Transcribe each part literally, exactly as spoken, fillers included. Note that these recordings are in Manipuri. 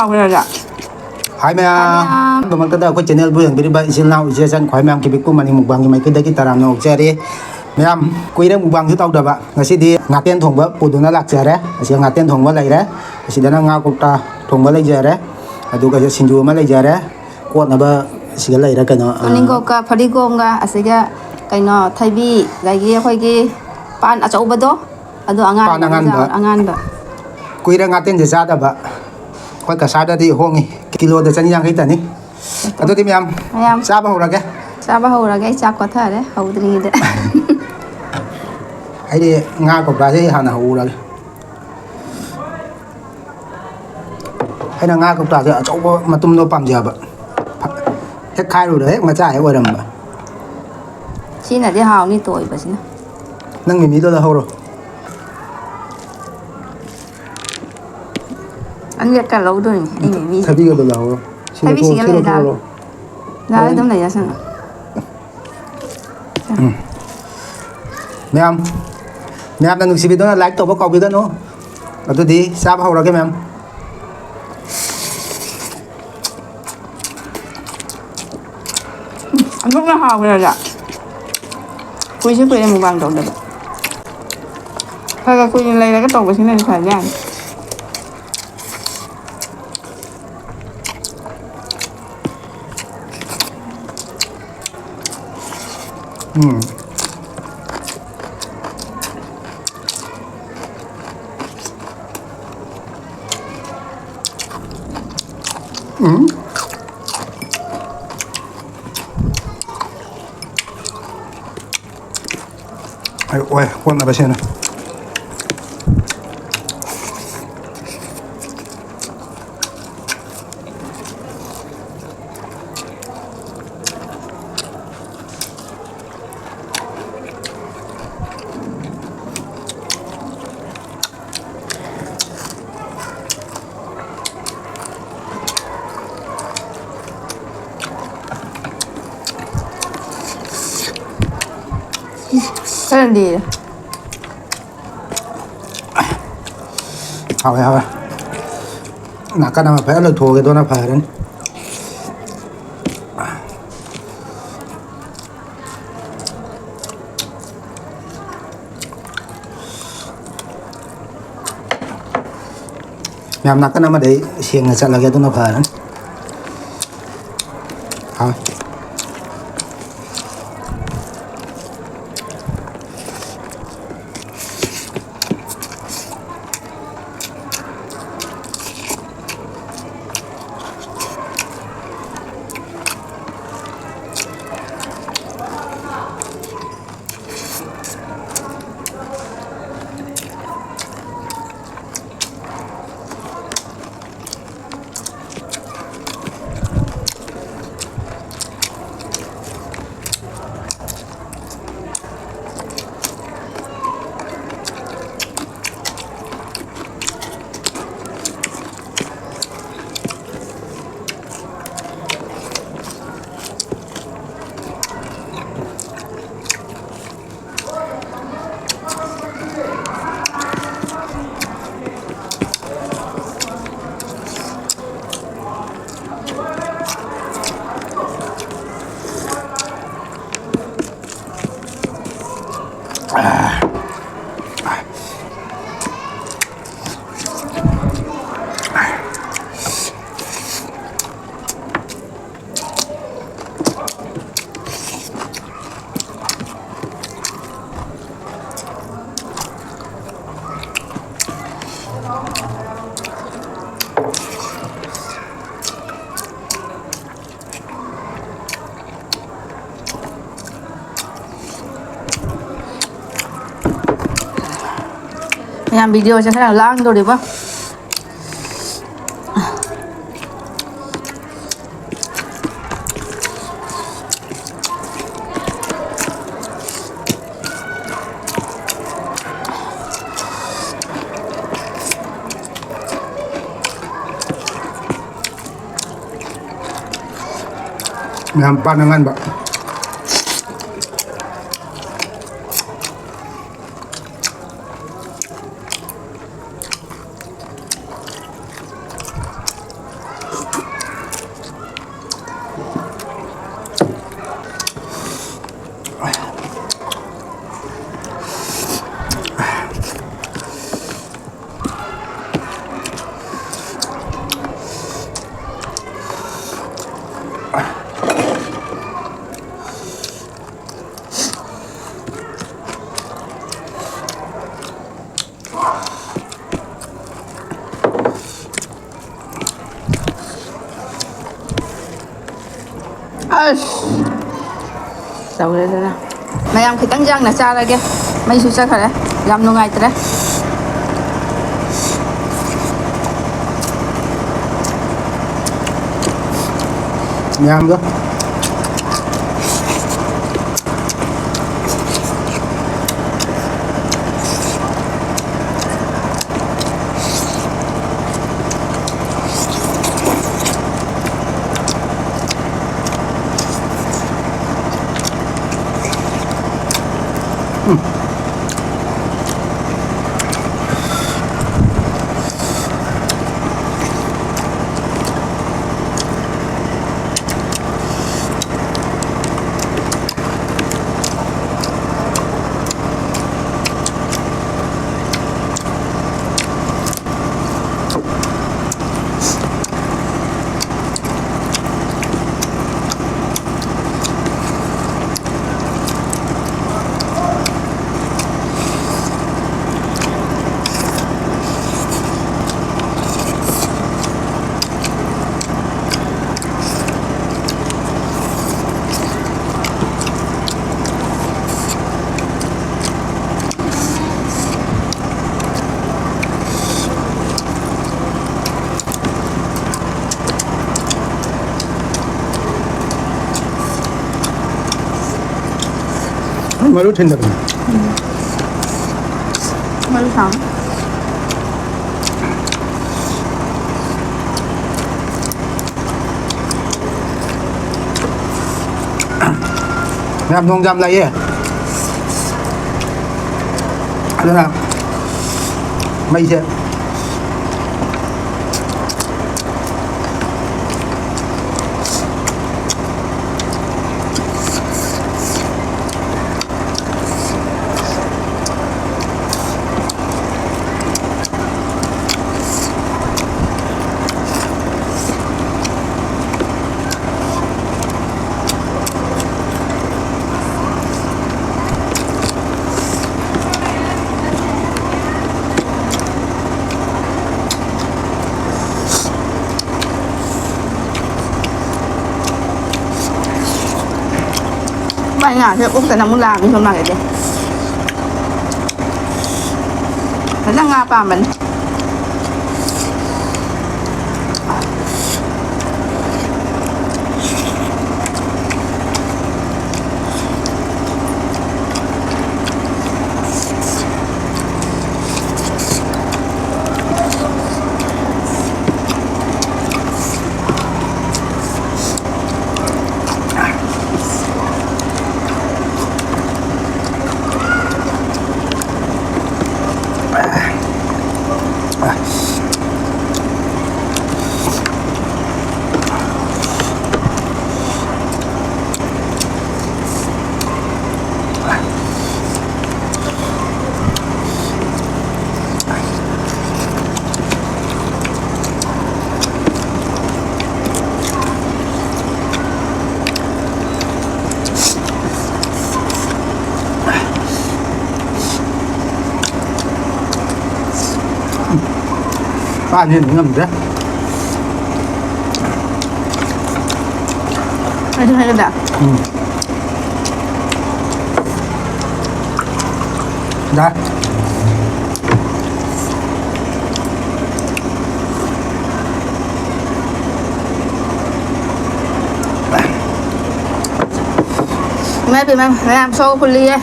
ꯍꯥꯎꯔꯦ꯫ ꯍꯥꯏ ꯃꯌꯥꯝ꯫ ꯃꯌꯥꯝ꯫ ꯑꯍꯥꯟꯕꯃꯛꯇꯗ ꯑꯩꯈꯣꯏ ꯆꯦꯅꯦꯜꯕꯨ ꯌꯦꯡꯕꯤꯔꯤꯕ ꯏꯆꯤꯜ ꯏꯅꯥꯎ, ꯏꯆꯦ ꯏꯆꯟ, ꯈ꯭ꯋꯥꯏ ꯃꯌꯥꯝ ꯀꯤꯕꯤꯛꯄꯨ ꯃꯅꯤꯡ ꯃꯨꯛꯕꯥꯡꯒꯤ ꯃꯥꯏꯀꯩꯗꯒꯤ ꯇꯔꯥꯝꯅ ꯑꯣꯛꯆꯔꯤ꯫ ꯃꯌꯥꯝ, ꯀꯨꯏꯔꯦ ꯃꯨꯛꯕꯥꯡꯁꯨ ꯇꯧꯗꯕ꯫ ꯉꯁꯤꯗꯤ ꯉꯥꯇꯦꯟ ꯊꯣꯡꯕ ꯄꯨꯗꯨꯅ ꯂꯥꯛꯆꯔꯦ꯫ ꯑꯁꯤꯗ ꯉꯥꯇꯦꯟ ꯊꯣꯡꯕ ꯂꯩꯔꯦ꯫ ꯑꯁꯤꯗꯅ ꯉꯥ ꯀꯧꯇꯥ ꯊꯣꯡꯕ ꯂꯩꯖꯔꯦ꯫ ꯑꯗꯨꯒ ꯁꯤꯡꯖꯨ ꯑꯃ ꯂꯩꯖꯔꯦ꯫ ꯀꯣꯠꯅꯕ ꯁꯤꯗ ꯂꯩꯔꯦ ꯀꯩꯅꯣ, ꯑ, ꯇꯣꯅꯤꯡꯀꯣꯛꯀ ꯐꯗꯤꯒꯣꯝꯒ ꯑꯁꯤꯒ ꯀꯩꯅꯣ ꯊꯩꯕꯤ, ꯑꯗꯒꯤ ꯑꯩꯈꯣꯏꯒꯤ ꯄꯥꯟ ꯑꯆꯧꯕꯗꯣ, ꯑꯗꯣ ꯑꯉꯥꯟꯕ ꯄꯥꯟ ꯑꯃ ꯑꯉꯥꯟꯕ꯫ ꯌꯥꯎꯔꯦ, ꯑꯉꯥꯟꯕ꯫ ꯀꯨꯏꯔꯦ ꯉꯥꯇꯦꯟꯁꯦ ꯆꯥꯗꯕ꯫ ꯑꯩꯈꯣꯏ ꯀꯁꯥꯔꯗꯗꯤ ꯍꯣꯡꯉꯤ, ꯀꯤꯂꯣꯗ ꯆꯅꯤ ꯌꯥꯡꯈꯩ ꯇꯅꯤ꯫ ꯑꯗꯨꯗꯤ ꯃꯌꯥꯝ, ꯃꯌꯥꯝ꯫ ꯆꯥꯕ ꯍꯧꯔꯒꯦ꯫ ꯆꯥꯕ ꯍꯧꯔꯒꯦ, ꯑꯩ ꯆꯥꯛ ꯀꯣꯊꯔꯦ ꯍꯧꯗ꯭ꯔꯤꯉꯩꯗ꯫ ꯑꯩꯗꯤ ꯉꯥ ꯀꯧꯇꯥꯁꯦ ꯑꯩ ꯍꯥꯟꯅ ꯍꯧꯔꯒꯦ꯫ ꯑꯩꯅ ꯉꯥ ꯀꯧꯇꯥꯁꯦ ꯑꯆꯧꯕ ꯃꯇꯨꯝꯗꯣ ꯄꯥꯝꯖꯕ꯫ ꯍꯦꯛ ꯈꯥꯏꯔꯨꯔ ꯍꯦꯛ ꯃꯆꯥ ꯍꯦꯛ ꯑꯣꯏꯔꯝꯕ꯫ ꯁꯤꯅꯗꯤ ꯍꯥꯎꯅꯤ, ꯇꯣꯏꯕꯁꯤꯅ꯫ ꯅꯪ ꯃꯤꯃꯤꯗꯣ ꯂꯧꯍꯧꯔꯣ꯫ ꯑꯅꯤꯔꯛꯀ ꯂꯧꯗꯣꯏꯅꯤ ꯑꯩ ꯃꯤꯃꯤꯁꯦ꯫ ꯊꯕꯤꯒꯗꯣ ꯂꯧꯍꯧꯔꯣ꯫ ꯁꯤ ꯊꯕꯤꯁꯤꯒ ꯂꯧꯊꯣꯛ-, ꯁꯤ ꯂꯩꯗ꯫ ꯂꯧꯊꯣꯛꯍꯧꯔꯣ꯫ ꯌꯥꯔꯦ, ꯍꯣꯔꯦꯟ ꯑꯗꯨꯝ ꯂꯩꯖꯁꯅꯨ꯫ ꯎꯝ꯫ ꯃꯌꯥꯝ, ꯃꯌꯥꯝꯅ ꯅꯨꯡꯁꯤꯕꯤꯗꯨꯅ like ꯇꯧꯕ ꯀꯥꯎꯕꯤꯒꯅꯨ꯫ ꯑꯗꯨꯗꯤ ꯆꯥꯕ ꯍꯧꯔꯒꯦ, ꯃꯌꯥꯝ꯫ ꯑꯗꯨꯛꯅ ꯍꯥꯎꯈ꯭ꯔꯗ꯫ ꯀꯨꯏꯁꯨ ꯀꯨꯏꯔꯦ ꯃꯨꯛꯕꯥꯡ ꯇꯧꯗꯕ꯫ ꯈꯔ ꯈꯔ ꯀꯨꯏꯅ ꯂꯩꯔꯒ ꯇꯧꯕꯁꯤꯅꯗꯤ ꯐꯕꯖꯥꯠꯅꯤ꯫ ꯎꯝ꯫ ꯎꯝ꯫ ꯑꯩ ꯑꯣꯏ ꯀꯣꯟꯅꯕ ꯁꯦꯟꯅ꯫ ꯈꯔꯗꯤ꯫ ꯍꯥꯎꯋꯦ, ꯍꯥꯎꯋꯦ꯫ ꯅꯥꯀꯟ ꯑꯃ ꯐꯖꯅ ꯂꯧꯊꯣꯛꯑꯒꯦ, ꯑꯗꯨꯅ ꯐꯔꯅꯤ꯫ ꯃꯌꯥꯝ ꯅꯥꯀꯟ ꯑꯃꯗ ꯑꯩ ꯁꯦꯡꯅ ꯆꯠꯂꯒꯦ, ꯑꯗꯨꯅ ꯐꯔꯅꯤ꯫ ꯍꯥꯎ꯫ ꯃꯌꯥꯝ ꯚꯤꯗꯤꯑꯣꯁꯦ ꯈꯔ ꯂꯥꯡꯗꯣꯔꯤꯕ꯫ ꯌꯥꯝ ꯄꯥꯅ ꯉꯟꯕ꯫ ꯑꯁ! ꯇꯧꯔꯦꯗꯅ꯫ ꯃꯌꯥꯝ ꯈꯤꯇꯪ ꯌꯥꯡꯅ ꯆꯥꯔꯒꯦ꯫ ꯃꯩꯁꯨ ꯆꯠꯈ꯭ꯔꯦ꯫ ꯌꯥꯝ ꯅꯨꯡꯉꯥꯏꯇ꯭ꯔꯦ꯫ ꯃꯌꯥꯝꯗꯣ꯫ ꯃꯔꯨ ꯊꯤꯟꯗꯕꯅꯤ꯫ ꯃꯔꯨ ꯁꯥꯡ꯫ ꯌꯥꯝ ꯅꯣꯡ ꯌꯥꯝ ꯂꯥꯛꯑꯦ꯫ ꯑꯗꯨꯅ ꯃꯩꯁꯦ ꯑꯩ ꯉꯥꯁꯦ ꯑꯣꯛꯇꯅ ꯑꯃꯨꯛ ꯂꯥꯛꯑꯅꯤ ꯁꯣꯝ ꯅꯥꯀꯟꯗꯤ꯫ ꯐꯖꯅ ꯉꯥ ꯄꯥꯝꯕꯅꯤ꯫ ꯄꯥꯟ ꯍꯦꯟꯕ ꯉꯝꯗ꯭ꯔꯦ꯫ ꯑꯩꯁꯨ ꯍꯥꯏꯒꯗ꯭ꯔꯥ? ꯎꯝ꯫ ꯌꯥꯏ꯫ ꯏꯃꯥ ꯏꯄꯦꯝꯃ, ꯃꯌꯥꯝ ꯁꯣꯛ ꯍꯨꯜꯂꯤꯌꯦ꯫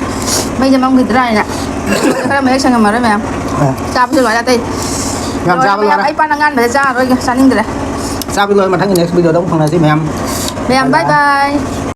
ꯃꯩꯁꯦ ꯃꯝꯈꯤꯗ꯭ꯔꯥ ꯍꯥꯏꯅ꯫ ꯈꯔ ꯃꯌꯦꯛ ꯁꯦꯡꯉꯝꯃꯔꯣꯏ ꯃꯌꯥꯝ꯫ ꯑꯦ꯫ ꯆꯥꯕꯁꯨ ꯂꯣꯏꯔꯦ ꯑꯇꯩ꯫ ꯌꯥꯝ ꯂꯣꯏꯔꯦ ꯆꯥꯕ ꯃꯌꯥꯝ꯫ ꯂꯣꯏꯔꯦ꯫ ꯑꯩ ꯄꯥꯟ ꯑꯉꯥꯟꯕꯁꯦ ꯆꯥꯔꯔꯣꯏꯒꯦ, ꯆꯥꯅꯤꯡꯗ꯭ꯔꯦ꯫ ꯆꯥꯕ ꯂꯣꯏꯔꯦ, ꯃꯊꯪꯒꯤ next video ꯗ ꯑꯃꯨꯛ ꯐꯪꯅꯁꯤ ꯃꯌꯥꯝ꯫ ꯃꯌꯥꯝ, bye bye꯫ Bye bye꯫